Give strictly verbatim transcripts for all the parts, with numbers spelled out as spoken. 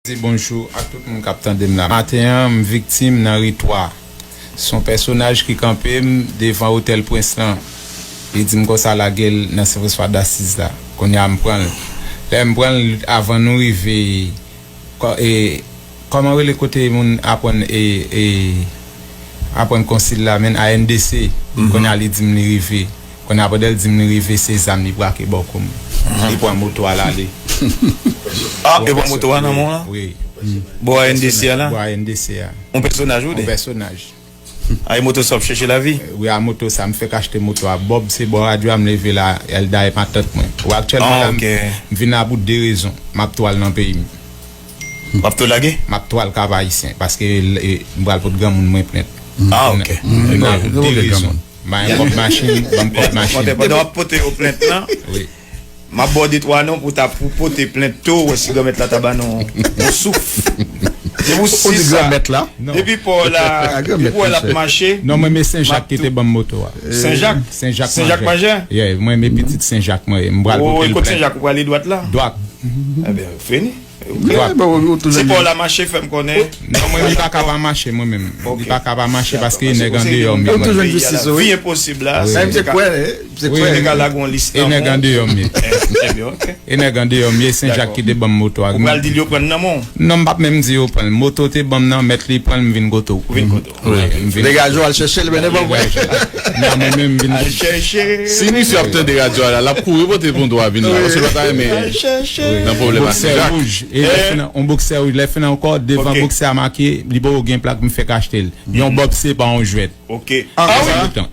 Di bonjou ak tout moun k ap tande m la. Maten an, m viktim nan ri twa. Se yon pèsonaj ki kanpe m devan otèl Prens lan. Li di m konsa lage l nan Sen Franswa Dasiz la. Kounye a m pran l. Lè m pran l, avan nou rive, kò- e, kòman rele kote moun aprann e, e, aprann konsil la, menm A N D C. Kounye a li di m li rive. Kounye a pandan l di m li rive, se zam li brake bò kou m. Li pran moto a l ale. Ah, e pran moto a nan men w la? Wi. Bò A N D C a la? Bò A N D C a. Yon pèsonaj ou Yon de? Pèsonaj. A, e moto sa w ap chèche lavi? Wi, a moto sa m fèk achte moto a. Bòb se bò radyo a m leve la, Elda e matant mwen. Ou aktyèlman Ah, la, m- ok. m vin la pou de rezon. M ap twal nan peyi m. W ap tou lage? M ap twal Kap Ayisyen, paske e, m pral pot granmoun mwen plent. Ah, ok. M vin la pou de rezon. Bay kòb machin, ban m kòb machin. Pandan w ap pote yo plent lan, Wi. m ap ba w de twa non pou ta pou pote plent tou, wè si granmèt la ta ba nou yon souf. Depi w Ou di si sa, granmèt la? Non. depi pa w la, Ah, granmèt, depi w la ap monchè. mache. Non, mwen men Senjak ki te ban m moto a. Senjak? Senjak Senjak Majè? Yeah, mwen men pitit Senjak mwen ye. M pral O, pote e l kot plent. Senjak ou prale dwat la? Dwat. Ebyen, fini. Dwat. Se pa w la mache, fè m konnen. Non, mwen, li pa ka pa mache, mwen menm. Ok. Li pa ka pa mache paske e nèg andeyò m ye. Ou toujou di si, wi. Vi enposib la. Wi. Sa, se kwè, se Wi. kwè. Nèg a lage yon lis E nan nèg men w. Andeyò m ye. Ebyen, ok. E nèg Andeyò m ye, Senjak Dakò. Ki te ban m moto a. Ou pral di l yo pran nan men w. Non, m p ap menm di yo pran l. Moto te ban m nan, mèt li pran l, m vin kote w. Ou vin kote w. Wi, m vin. Degaje w al chèche l, men ne pa wè. Non, men menm m vin. Al chèche. Si misye ap tande radyo a la, l ap kouri pote moto a vin la. Paske l pa ta renmen Al chèche. nan pwoblèm Boksè ak wouj. E lè fè nan, yon boksè wouj. Lè fè nan ankò, devan Ok. boksè a make, li poko gen plak, m fèk achte l. Yon bòb se pa yon jwèt. Ok.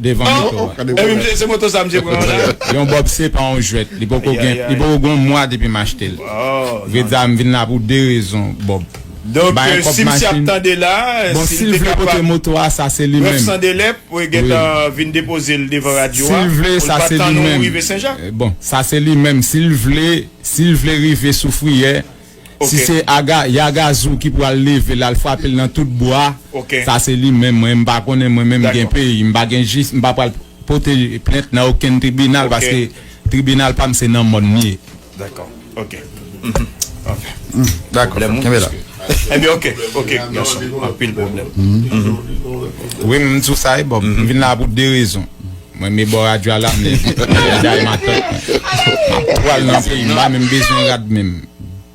Devan moto a. E wi, se moto sa misye pran la. Yon bòb se pa yon jwèt. Li poko Ay, gen, ay, li ay. poko gen yon mwa depi m achte l. Oh, Vle di a, m vin la pou de rezon, Bòb. Donk, Bay euh, kòb si misye ap machin. Tande la, Bon, si si l l te vle pote kapab moto a, sa se li Ref menm. Sandelè pou gentan vin depoze l devan radyo Si a, l vle, pou l sa pa se li tann ou menm. Rive Senjak. Eh, bon, sa se li menm. Si l vle, si l vle rive sou Friyè, Ok. si se aga, Yagazou ki pral leve l al frape l nan tout bwa, Ok. Sa se li menm. Mwen, m pa konnen mwen menm gen Dakò. Peyi. M pa gen jis, m pa pral pote plent nan okenn tribinal Ok. Paske tribinal pa m se nan mòn li ye. Dakò. Ok. Mhm. Ok. Dakò, Pwoblèm ou, kenbe la. Ebyen, ok, ok, gason. Anpil pwoblèm. Wi, m di w sa e Bòb. M vin la pou de rezon. Mwen, men bò radyo a la, m leve. Day matant. M ap pral nan peyi. M pa menm bezwen rad menm.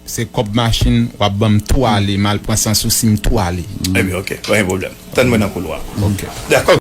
Se kòb machin, w ap ban m tou ale. M al pran san sousi, m tou ale. Ebyen, ok. Pa gen pwoblèm. Tann mwen nan koulwa. Ok. Dakò.